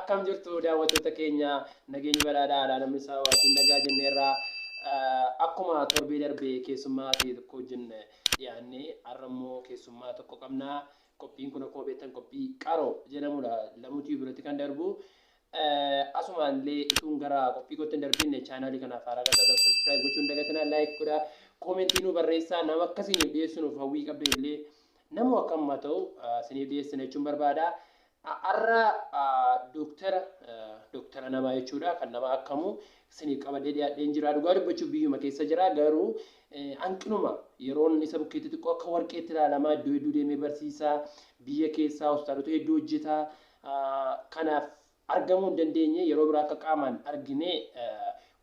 Akkam jirtu daawwattoota keenya? Nageenyi badhaadhaadha, namni isaa waatiin nagaa jenneerra. Akkuma torbee darbe keessummaa ta'e tokko wajjin dhiyaannee, har'a immoo keessummaa tokko qabna. Qophiin kun akkuma beektan qophii Qaroo jedhamudha. Lamuutii biratti kan darbu. Asumaan illee ituun gara qophii kootti hin darbinne, chaanaalii kanaaf haaraa kan taatan subscribe gochuun dagatinaa, like godhaa, koomentii nu barreessaa. Nama akkasiiniif dhiyeessuuf hawwii qabdan illee nama akka ammaa ta'u isiniif dhiyeessina jechuun barbaada. Har'a dooktara namaa jechuudha, kan nama akkamu isiniif qabadhee dhiyaadheen jira. Dhugaa dubbachuuf biyyuma keessa jira, garuu hanqinuma yeroon isa bukkeetti xiqqoo akka warqeetti ilaalamaa, iddoo hedduu deemee barsiisaa, biyya keessaa hospitaalota hedduu hojjetaa, kanaaf argamuu hin dandeenye. Yeroo biraa akka qaamaan arginee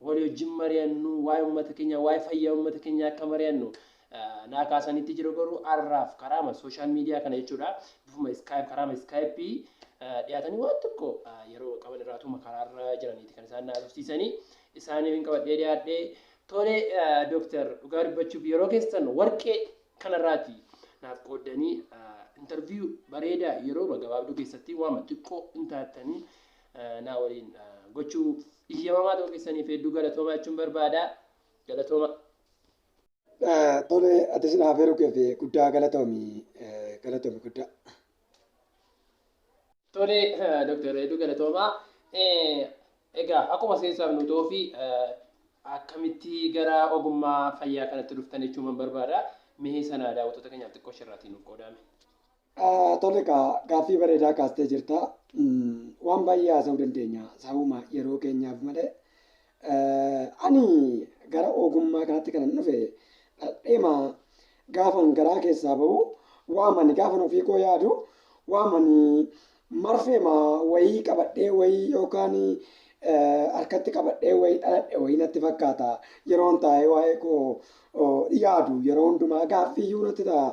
walii wajjin mari'annu, waa'ee uummata keenyaa, waa'ee fayyaa uummata keenyaa akka mari'annu naa kaasanitti jiru. Garuu har'aaf karaama social media kana jechuudha, bifuma Skype, karaama Skypeii dhiyaatanii waan tokko yeroo qaban irraatuma karaarra jiraniiti kan isaan naasofsiisanii isaaniif hin qabadhee dhiyaadhee. Tole dooktar, dhugaa dubbachuuf yeroo keessan warqee kanarraati naaf qooddanii interview bareedaa yeroo gabaabduu keessatti waama xiqqoo hin taattanii naa waliin gochuu iyyamamaa ta'uu keessaniif hedduu galatoomaa jechuun barbaada. Galatooma. Tole, atis naaf eeruu keef guddaa galatoomi, galatoomi guddaa. Tole dooktar, hedduu galatoomaa. Egaa akkuma seensaaf nu ta'uu fi akkamitti gara ogummaa fayyaa kanatti dhuftan jechuun barbaada. Mee sana daawwattoota keenyaaf xiqqoo shirraatiin nuuf qoodame. Tole egaa, gaaffii bareedaa kaastee jirta. Waan baay'ee haasa'uu dandeenya sababuma yeroo keenyaaf malee. Ani gara ogummaa kanatti kan dhufe dhadheema gaafan garaa keessaa bahu waamani, gaafan ofii koo yaadu waamani, marfeema wayii qabadhee wayii yookaan harkatti qabadhee wayii dhaladhe wayii natti fakkaata. Yeroon taa'ee waa'ee koo yaadu yeroo hundumaa gaaffiyyuu natti ta'a.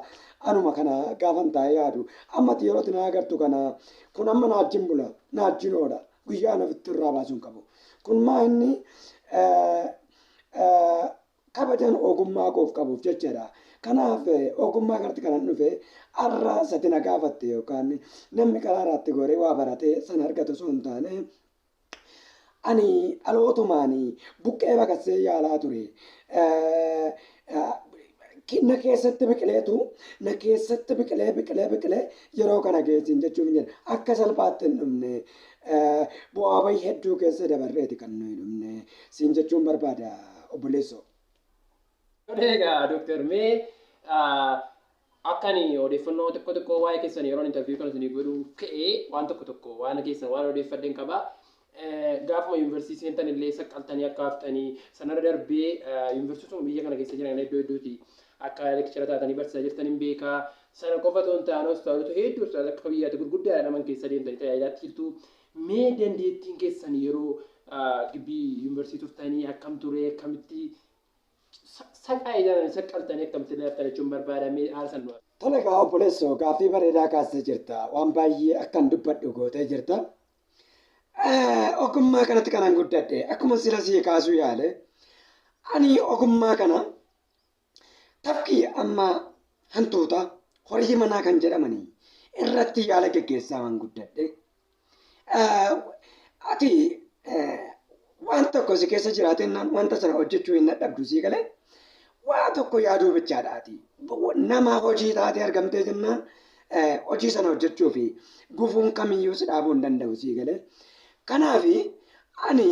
Anuma kana gaafan taa'ee yaadu. Ammatti yeroo ati na agartu kana kun amma na wajjin bula, na wajjin oola. Guyyaa ana ofitti irraa baasuu hin qabu. Kun maa inni kabajan ogummaa koof qabuuf jechaadha. Kanaaf ogummaa kanatti kanan dhufe har'a sati na gaafatte yookaan namni karaa irraatti goree waa baratee sana argatu osoo hin taane, ani dhalootumaan buqqee baqassee yaalaa ture. Na keessatti biqileetu, na keessatti biqilee biqilee biqilee yeroo kana geessin jechuun hin jedha. Akka salphaatti hin dhumne, bu'aa bahii hedduu keessa dabarreeti kan nuyi dhumne siin jechuun barbaada, obboleessoo. Egaa dooktar, mee akka ani odeeffannoo xiqqoo xiqqoo waa'ee keessan yeroon interview kana isinii godhu ka'ee waan tokko tokko waan keessan waan odeeffadheen qaba. Gaafuma yuunivarsiitii seentan illee saqqaltanii akka haftanii, sanarra darbee yuunivarsiituma biyya kana keessa jiran iddoo hedduuti akka lecturer taatanii barsiisaa jirtan hin beekaa. Sana qofa otoo hin taane hospitaalota hedduu, hospitaalota akka biyyaatti gurguddaa jedhaman keessa deemtanii tajaajilaatti jirtu. Mee dandeettiin keessan yeroo gibbii yuunivarsiitii turtanii akkam ture? Akkamitti saqaa saqqaltanii akkamitti haftan jechuun barbaada, mee haala san. Tole egaa obboleessoo, gaaffii bareedaa kaastee jirta. Waan baay'ee akkan dubbadhu gootee jirta. Ogummaa kanatti kanan guddadhe akkuma sila sii kaasuu yaale, ani ogummaa kana tafkii amma hantuuta horii manaa kan jedhamanii irratti yaala geggeessaa waan guddadhe. Ati waan tokko si keessa jiraatennaan wanta sana hojjechuu hin dadhabdu, sii galee? Waa tokko yaaduu bichaadhaati. Nama hojii taatee argamtee jennaan hojii sana hojjechuu fi gufuun kamiyyuu si dhaabuu hin danda'u, sii galee? Kanaaf ani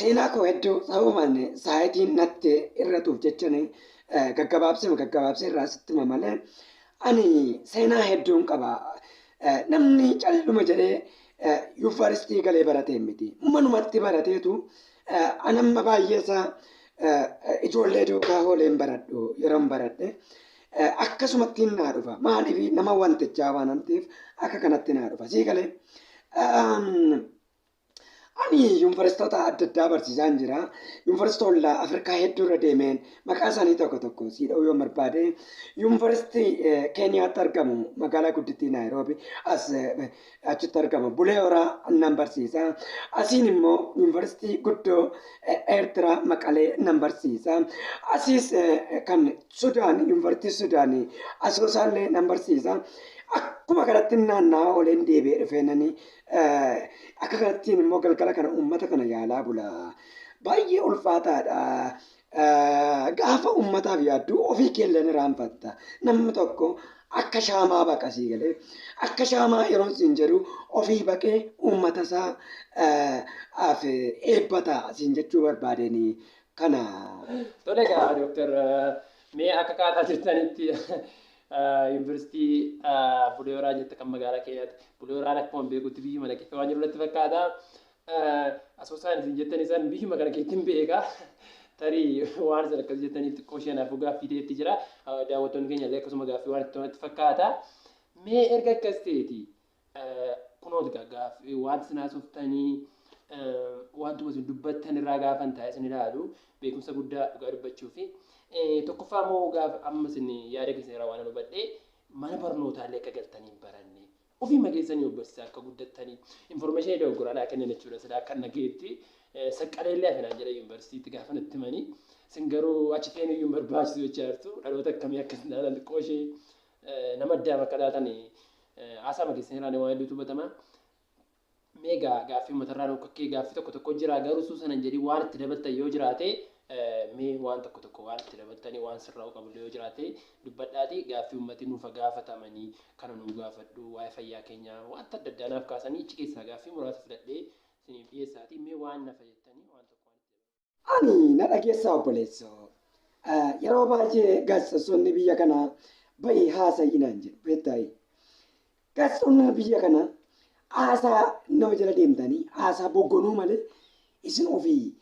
seenaa koo hedduu sababumaan saayitiin natti irratuuf jechan gaggabaabsee gaggabaabsee irraa sitti hima malee ani seenaa hedduun qaba. Namni calluma jedhee yuunivarsiitii galee baratee miti. Manumatti barateetu anamma baay'ee isaa ijoollee duukaa hooleen baradhu yeroon baradhe akkasumatti naa dhufa. Maaliif nama wantichaa waan ta'eef akka kanatti naa dhufa. Sii galee? Ani yuunivarsiitota adda addaa barsiisaan jira. Yuunivarsiitota Afrikaa hedduu irra deemeen maqaa isaanii tokko tokko sii dha'uu yoo barbaade, yuunivarsiitii Keeniyaatti argamu, magaalaa guddittii Naayiroobi as achitti argamu Bulee Horaa nan barsiisa. Asiin immoo yuunivarsiitii guddoo Eertiraa Maqalee nan barsiisa. Asiis kan Sudaan, yuunivarsiitii Sudaan Asoosaallee nan barsiisa. Akkuma kanatti naanna'aa ooleen deebi'ee dhufeenanii akka kanattiin immoo galgala kana uummata kana yaalaa bula. Baay'ee ulfaataadha. Gaafa uummataaf yaaddu ofii keellee ni raanfatta. Namni tokko akka shaamaa baqa sii galee akka shaamaa yeroo siin jedhu ofii baqee uummata isaa eebbata siin jechuu barbaadeni kana. Tole egaa Dooktar, mee akka kaataa jirtanitti yuunivarsiitii Bulee Horaa jette kan magaalaa keenyaatti. Bulee Horaan akkuma beekutti biyyuma kana keessa waan jiru natti fakkaata. Asoosaan isin jettan isaan biyyuma kana keessatti hin beeka. Tarii waan isin akkas jettaniif xiqqoo ishee anaafuu gaaffii ta'etti jira. Daawwattoonni keenya illee akkasuma gaaffii waan itti natti fakkaata. Mee erga akkas ta'eeti kunoo gaaffii waan isin haasoftanii wantuma isin dubbattan irraa gaafan taa'ee isin ilaalu beekumsa guddaa dhugaa dubbachuu fi tokkoffaa immoo gaafa amma isin yaada keessan irraa waan hubadhee mana barnootaallee akka galtanii hin baranne ofii keessanii of barsiisaa akka guddattanii information dogoggoraa naa kennan jechuudha silaa akka nageetti saqqaleellee hafinaan jedha yuunivarsiitiitti gaafa natti himanii isin garuu achi feenu iyyuu hin barbaachisu jechaa jirtu dhaloota akkamii akka isin ilaalan xiqqoo ishee nama addaaf akka taatan haasaa keessan irraa waan hedduutu hubatama. Mee egaa gaaffii uummatarraa nu kakkee gaaffii tokko tokko jira garuu suu sanan jedhii waan itti dabaltan yoo jiraate mee waan tokko tokko waan itti dabaltanii waan sirraa'uu qabu yoo jiraate dubbadhaati gaaffii uummati nuufa gaafatamanii kana nuu gaafadhu waa'ee fayyaa keenyaa wanta adda addaa naaf kaasanii achi keessaa gaaffii muraasa filadhee isiniif dhiyeessaati mee waan nafa jettanii waan tokko waan itti Ani na dhageessaa obboleessoo. Yeroo baay'ee gaazexeessonni biyya kanaa bahi haasa'ii naan jedhu beektaa. Gaazexeessonni biyya kanaa haasaa nama jala deemtanii haasaa boggonuu malee isin ofii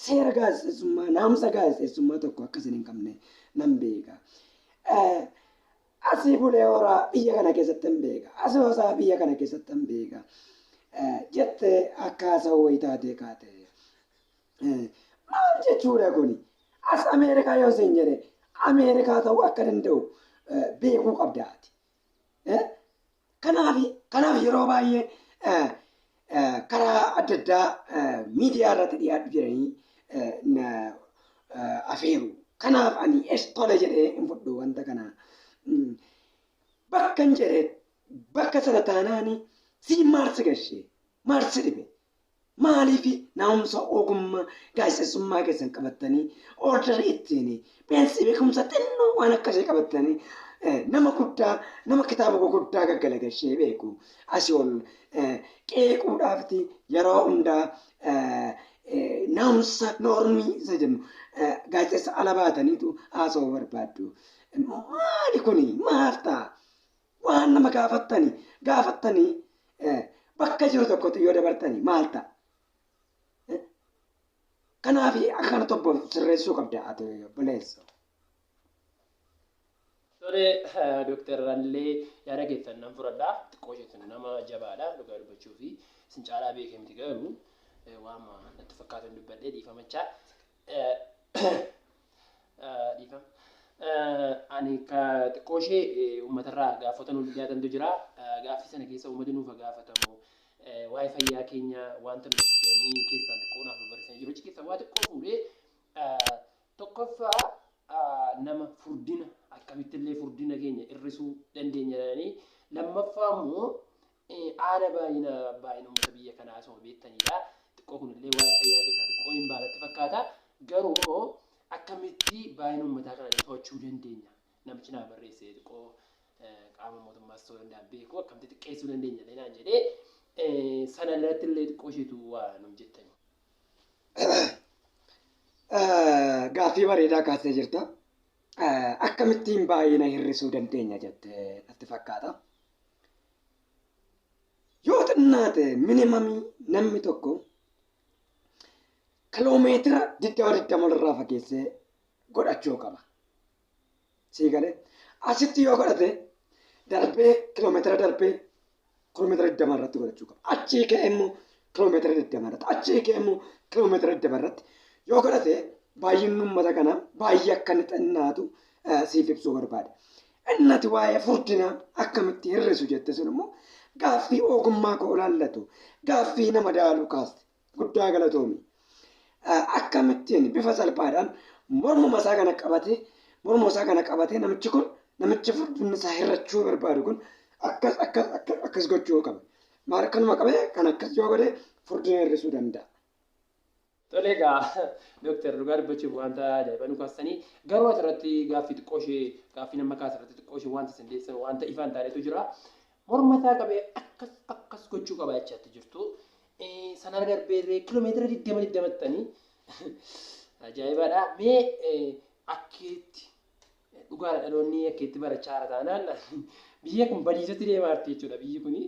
seera gaazexeessummaa naamusa gaazexeessummaa tokko akka isin hin qabne nan beeka. Asii Bulee Horaa biyya kana keessatti hin beeka. Asoosaa biyya kana keessatti hin beeka. Jettee akka haasa'u wayii taatee kaate. Maal jechuudha kuni? As Ameerikaa yoo isin jedhe Ameerikaa ta'uu akka danda'u beekuu qabda ati. Kanaaf yeroo baay'ee karaa adda addaa miidiyaa irratti dhiyaadhu jedhanii na afeeru. Kanaaf ani es tole jedhee hin fudhu wanta kana. Bakka hin jedhe bakka sana taanaani siin maarsi gashee maarsi dhibe. Maaliif naamusa ogummaa gaazexeessummaa keessan qabattanii order ittiin beensi beekumsa xinnoo waan akkasii qabattanii nama guddaa nama kitaaba gurguddaa gaggalagashee beeku asii ol qeequudhaafti yeroo hundaa naamusa normii isa jennu gaazexeessa ala baataniitu haasa'uu barbaaddu. Maali kuni maal ta'a? Waan nama gaafattanii bakka jiru tokkotti yoo dabartanii maal ta'a? Kanaaf akka kana tokko sirreessuu qabda ati obboleessa. Tole Dooktar Allee yaada keessan nan fudhadha. Xiqqoo isheetin nama jabaadha dhugaa dubbachuu fi isin caalaa beekee miti garuu waan natti fakkaatu hin dubbadhee dhiifamachaa. Dhiifama. Ani xiqqoo ishee uummatarraa gaafota nuuf dhiyaatantu jira. Gaaffii sana keessa uummati nuuf gaafatamu. Waa'ee fayyaa keenya wanta nu barsiisanii keessaa xiqqoo naaf barsiisanii jiru. Achi keessaa waa xiqqoo fuudhee tokkoffaa nama furdina akkamitti illee furdina keenya hir'isuu dandeenya jedhanii lammaffaa immoo haala baay'ina uummata biyya kanaa osoo beektanidha. Xiqqoo kunillee waa'ee fayyaa keessaa xiqqoo hin baanatti fakkaata. Garuu immoo akkamitti baay'ina uummataa kana to'achuu dandeenya? Namichi naa barreesse xiqqoo qaama mootummaas ta'uu danda'a beeku akkamitti xiqqeessuu dandeenya illee naan jedhee sana irratti illee xiqqoo isheetu waa nuun jettani. Gaaffii bareedaa kaastee jirta. Akkamittiin baay'ina hir'isuu dandeenya jettee natti fakkaata. Yoo xinnaate minimumii namni tokko kiloomeetira 20 walirraa fageessee godhachuu qaba. Sii galee asitti yoo godhate darbee kiloomeetira darbee kiloomeetira 20 irratti godhachuu qaba. Achii ka'ee immoo kiloomeetira 20 irratti achii ka'ee immoo kiloomeetira 20 irratti yoo godhate baay'inni uummata kanaa baay'ee akka inni xinnaatu siif ibsuu barbaada. Inni ati waa'ee furdinaa akkamitti hir'isu jette sun immoo gaaffii ogummaa koo ilaallatu gaaffii nama daaluu kaaste guddaa galatoomi. Akkamittiin bifa salphaadhaan mormuma isaa kana qabatee morma isaa kana qabatee namichi kun Namichi furdinni isaa hir'achuu barbaadu kun akkas akkas akkas akkas gochuu qaba. Maal kanuma qabee kan akkas yoo godhe furdina hir'isuu danda'a. Tole egaa dooktar, dhugaa dubbachuuf wanta ajaa'iba nu kaasanii, garuu asirratti gaaffii xiqqoo ishee, gaaffii nama kaasa irratti xiqqoo ishee wanta isin deessan, wanta ifaan taanetu jira. Morma isaa qabee akkas akkas gochuu qaba jechaatti jirtu. Sanarra darbeerree kiiloomeetira 20 20ttanii ajaa'ibaadha. Mee akkeetti dhugaadha, dhaloonni akkeetti barachaa jira taanaan biyya kun badiisatti deemaa jirti jechuudha biyyi kuni.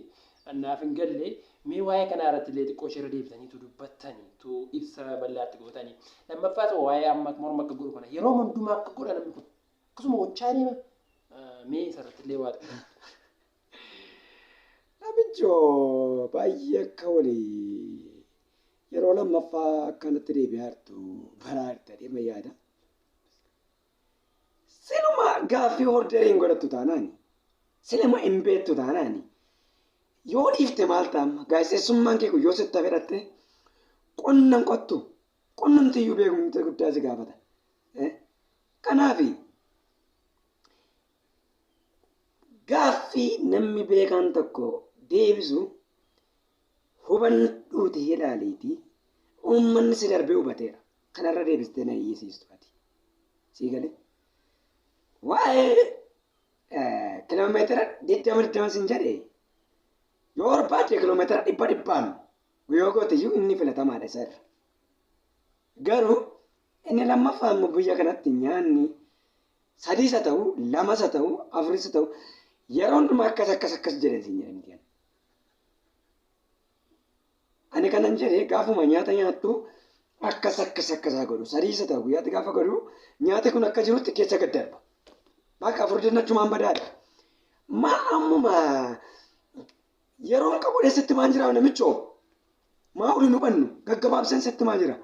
Naaf hin galle. Mee waa'ee kanaa irratti illee xiqqoo ishee irra deebitanii dubbattanii tu ibsa bal'aatti gootanii. Lammaffaas waa'ee amma morma akka godhu kana yeroo hundumaa akka godha namni kun akkasuma gochaa deema. Mee isarratti illee waa Namichoo baay'ee akka walii yeroo lammaffaa akkanatti deebi'aa jirtu baraa jirta deema yaada. Siluma gaaffii horderiin godhattu taanaan, siluma hin beektu taanaan, yoo dhiifte maal ta'amma? Gaazexeessummaan kee kun yoo sitti fedhatte qonnan qottu, qonnamti iyyuu beekumsa guddaa si gaafata. Kanaaf gaaffii namni beekaan tokko deebisu hubadhuuti ilaaliiti, uummanni si darbee hubateera. Kanarra deebistee na iyyisiistu ati. Sii galee? Waa'ee kiiloomeetira 20 20 sin jedhe, yoo barbaadde kiiloomeetira 100 100n yoo goote iyyuu inni filatamaadha isa irra. Garuu inni lammaffaa immoo biyya kanatti nyaanni sadiis haa ta'u, lamas haa ta'u, afuris haa ta'u, yeroo hundumaa akkas akkas akkas jedhan siin jedhe miti. Ani kanan jedhe gaafuma nyaata nyaattu akkas akkas akkas haa godhu, sadiis haa ta'u, guyyaatti gaafa godhu nyaati kun akka jirutti keessa gad darba. Bakka furdinni achumaan badaadha. Maa ammuma yeroon qabu eessatti maan jira namichoo? Maa olin hubannu gaggabaabseen sitti maa jira?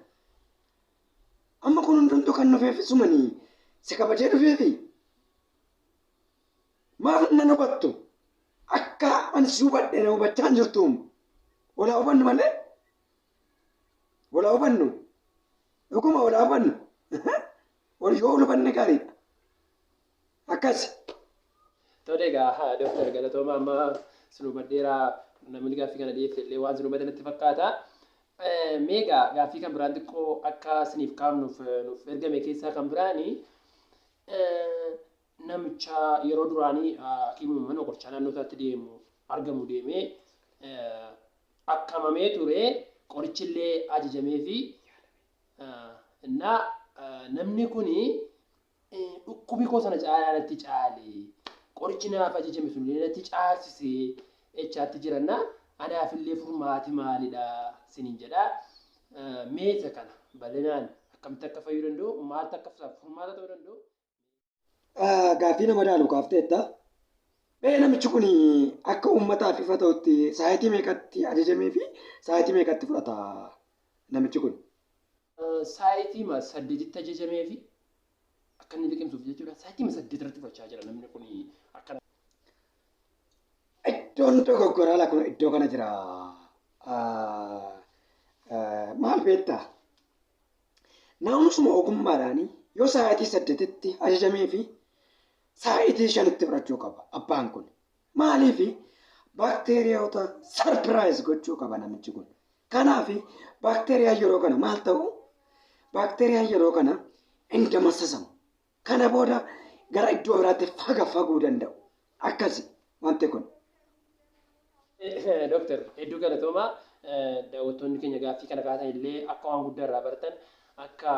Amma kun hundumtuu kan dhufeef sumanii si kabajee dhufeefi. Maaf nan hubattu? Akka ani si hubadhe na hubachaa hin jirtuum. Walaa hubannu malee. Walaa hubannu. Dhuguma walaa hubannu. Wal yoo wal hubanne gaariidha. Akkas. Tole egaa dooktar, galatooma, amma sin hubadheeraa, namni gaaffii kana dhiyeesse illee waan sin hubate natti fakkaata. Mee egaa gaaffii kan biraan xiqqoo akka isiniif kaafnuuf nuuf ergame keessaa kan biraani, namicha yeroo duraanii hakiimuma mana qorichaa naannoo isaatti deemu argamu deemee akkamamee ture, qorichillee ajajamee fi namni kuni dhukkubi koo sana caalaa natti caale, qorichi naaf ajajame sun natti caalsise jechaatti jiranna, anaafillee furmaati maalidha siniin jedha. Mee isa kana bal'inaan akkamitti akka fayyuu danda'u, maaltu akka furmaata ta'uu danda'u? Gaaffii nama daalu kaafteetta. Mee namichi kun akka uummataaf ifa ta'utti saayitii meeqatti ajajamee fi saayitii meeqatti fudhata namichi kun? Saayitii 8tti ajajamee fi akka inni liqimsuuf jechuudha. Saayitii 8 irratti fudhachaa jira namni kun akkana. Iddoon dogoggoraa kun iddoo kana jira. Maal beektaa? Naamusuma ogummaadhaan yoo sa'aatii 8tti ajajamee fi sa'aatii 5tti fudhachuu qaba abbaan kun. Maaliif? Baakteeriyoota surprise gochuu qaba namichi kun. Kanaaf baakteeriyaan yeroo kana maal ta'u? Baakteeriyaan yeroo kana hin damassasamu. Kana booda gara iddoo biraatti faguu danda'u. Akkasi wanti kun. Dooktar, hedduu galatooma. Daawwattoonni keenya gaaffii kana kaasan illee akka waan guddaa irraa baratan, akka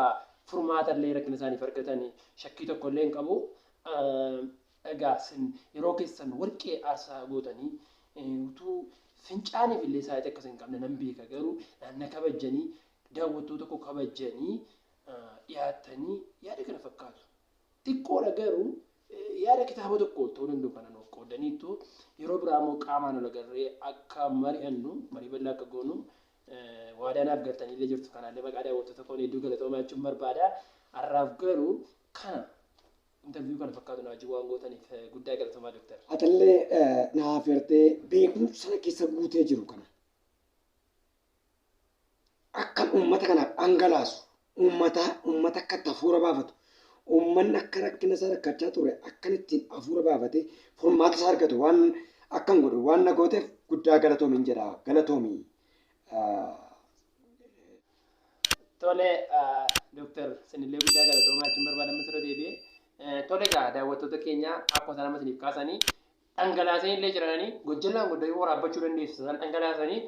furmaata illee rakkina isaaniif argatan shakkii tokko illee hin qabu. Egaa isin yeroo keessan warqee aarsaa gootanii, utuu fincaaniif illee sa'aatii akkas hin qabne nan beeka, garuu na kabajanii, daawwattoota koo kabajanii dhiyaattanii yaada kana fakkaatu. Xiqqoodha garuu yaada kitaaba tokko ta'uu danda'u kana nuuf qoodaniitu, yeroo biraa immoo qaamaan ol agarree akka mari'annu, marii bal'aa akka goonu waadaa naaf galtanii illee jirtu. Kanaallee maqaa daawwattoota koon hedduu galatoomaa jechuun barbaada. Har'aaf garuu kana interview kana fakkaatu na wajjin waan gootaniif guddaa galatoomaa, dooktar. Atallee naaf eertee beekumsa keessa guutee jiru kana akkan uummata kanaaf dhangalaasu, uummata akka itti hafuura baafatu, Uummanni akka rakkina isaa rakkachaa ture akkan ittiin hafuura baafatee furmaata isaa argatu waan akkan godhu waan na gooteef guddaa galatoomiin jedha. Galatoomi. Tole, Dooktar, sinillee guddaa galatoomaa jechuun barbaadamu sirra deebi'ee. Tole egaa, daawwattoota keenya, akkuma isaan amma isiniif kaasanii dhangalaasanii illee jiranii gojjallaan goddayuu waraabbachuu dandeessu, isaan dhangalaasanii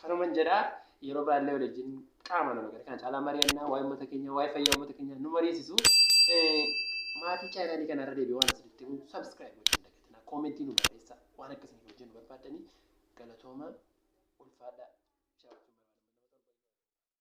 kanuman jedhaa. Yeroo biraallee wajjin qaama nama gara kana caalaa mari'annaa, waa'ee uummata keenya, waa'ee fayyaa uummata keenya nu mariisisu. Maatii chaanaalii kanarra deebi'ee waan asirratti himu, subscribe gochuun dagatinaa, koomentii nu barreessaa, waan akkasii hojjennu barbaaddanii. Galatooma, ulfaadhaa.